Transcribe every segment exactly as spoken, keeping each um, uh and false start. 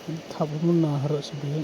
Thap mun na harap sedih.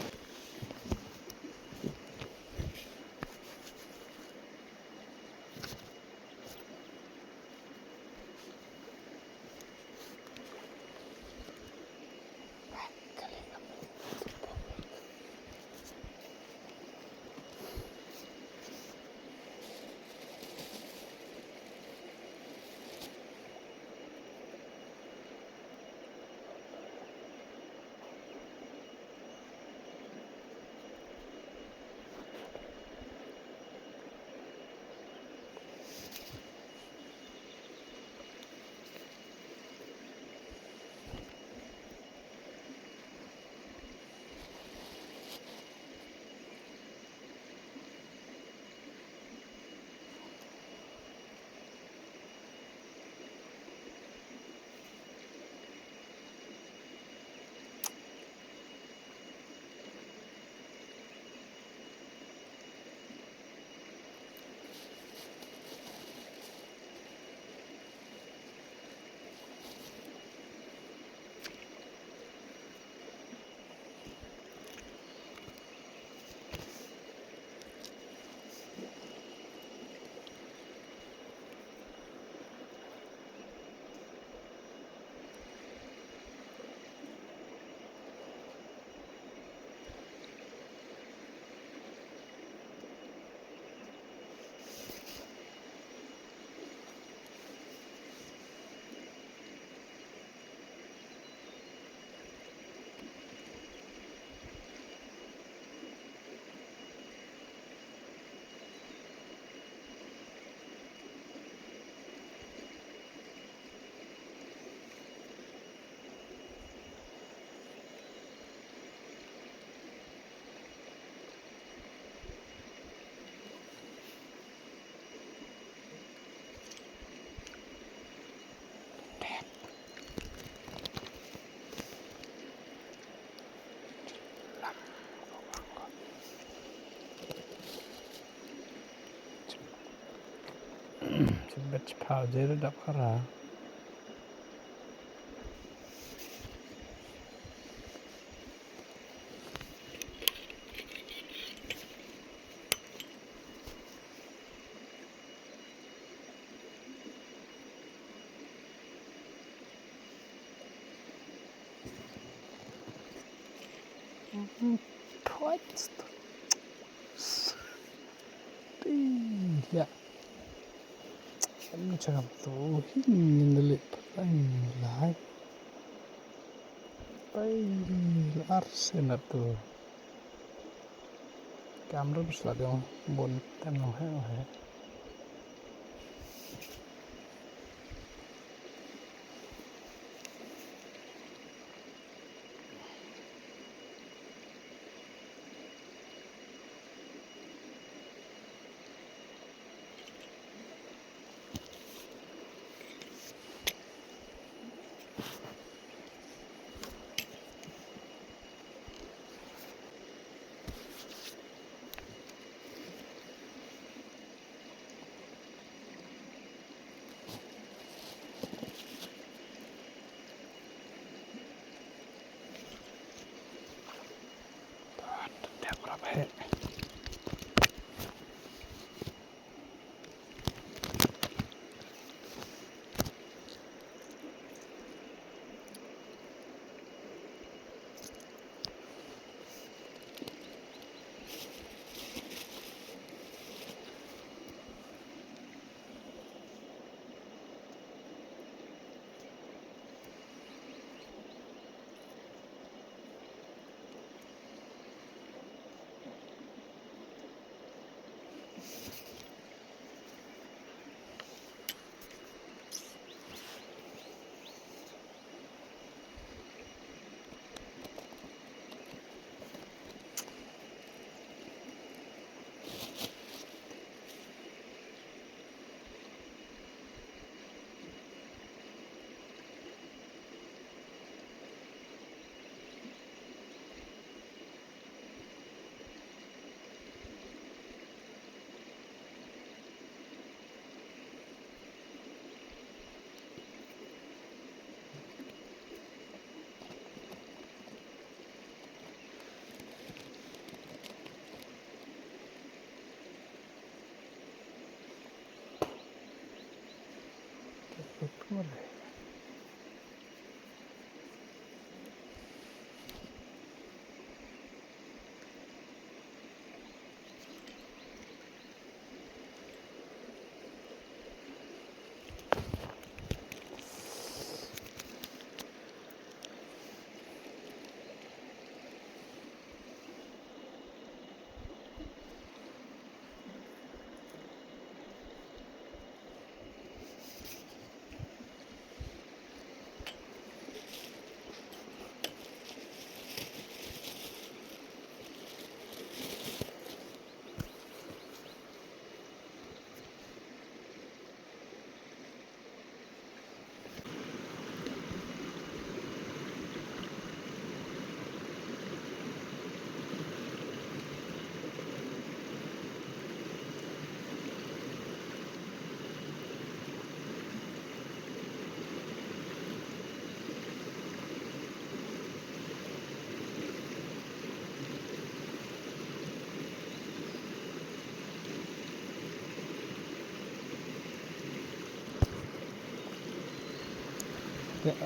Chibet chiphaw jeri dap khara. Thot. Ti ya. Em cham tu hin ni lip. Ai lai. Pai ar sen tu. Kam rum sla dong bun tem nong he nong he.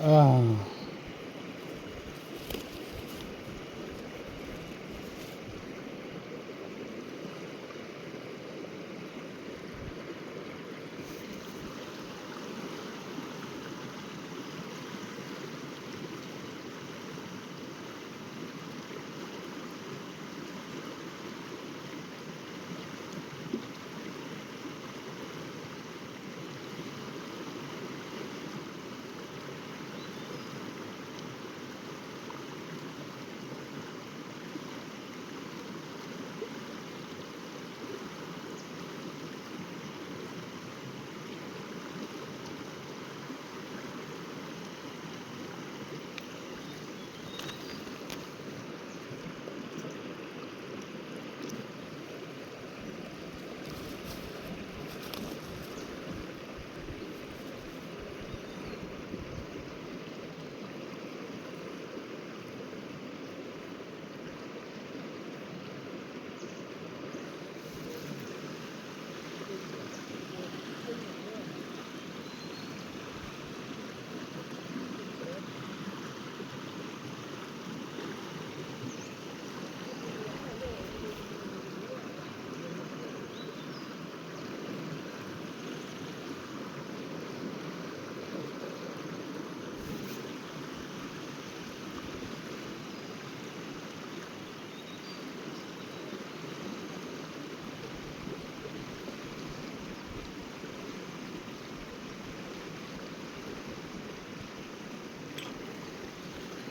Ah.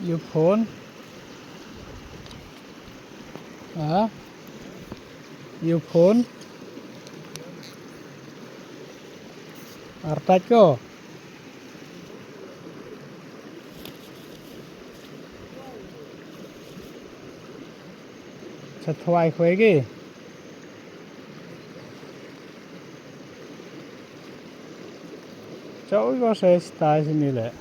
Your phone? Huh? Your phone? Artat ko? Sa thwai khwai ki. Chau ko sa stai sini le.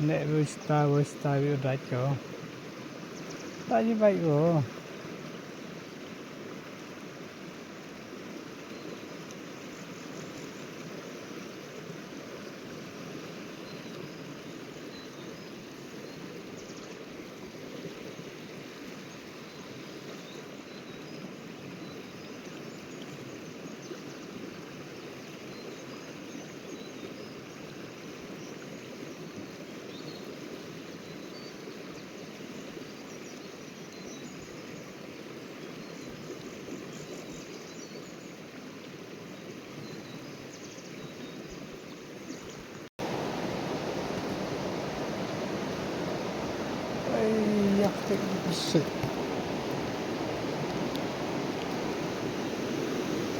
Ne, wista, wista, wi dait ko. Dait bai ko.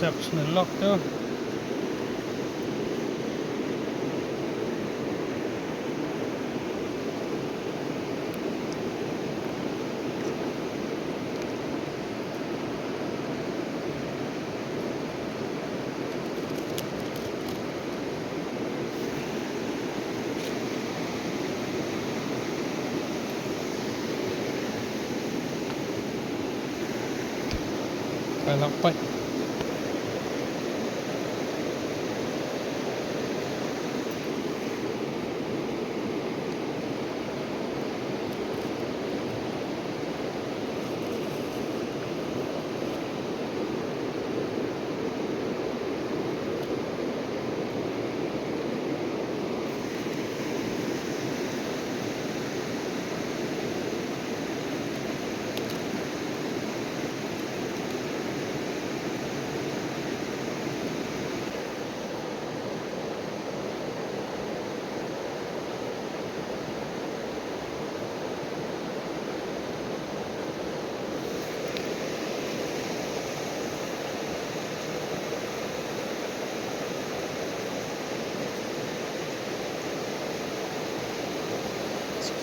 Jap sne lok tu. Ka la pait.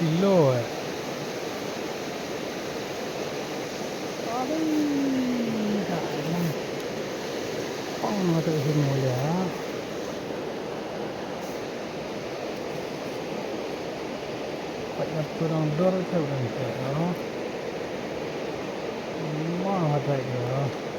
Kilo eh. Aduh, tak ada. Pang ada sini mulia. Pat ïa pyrshang dor ka ban peit, no. Mah hatai ka.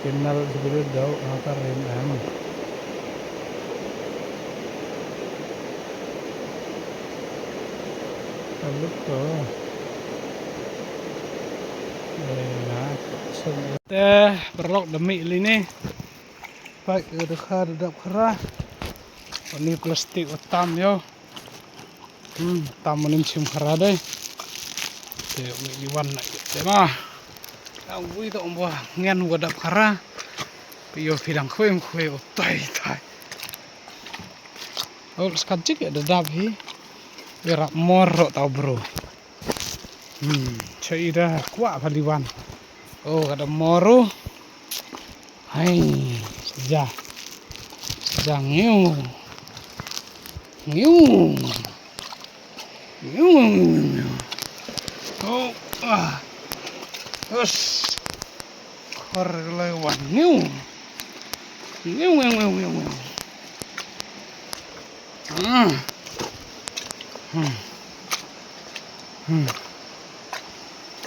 Canal sebelah dau, ah, karim am. Ka lut to. Te paralok, da mih lei ne. Peit ka dkha da dap khra. Une plastik u tam ïoh. Hmm, tam une shim khra dei. Te u mih wan na te ma. Ka wui to, um, ba ngan wa dap khra. Peit ïoh phi dang khwei khwei u tai tai. Ol skat jik ïa da dap hi. Ïarap mor ruh tau bru. Hmm, cha i da kwah pha liwan. Oh, ka da mor ruh. Hai, saja. Saja ngiu. Ngiu. Ngiu, ngiu, ngiu, ngiu. Oh, ah. Us. Khor lai wan. Ngiu. Ngiu, ngiu, ngiu, ngiu, ngiu. Hmm. Hmm. Hmm.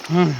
Hmm.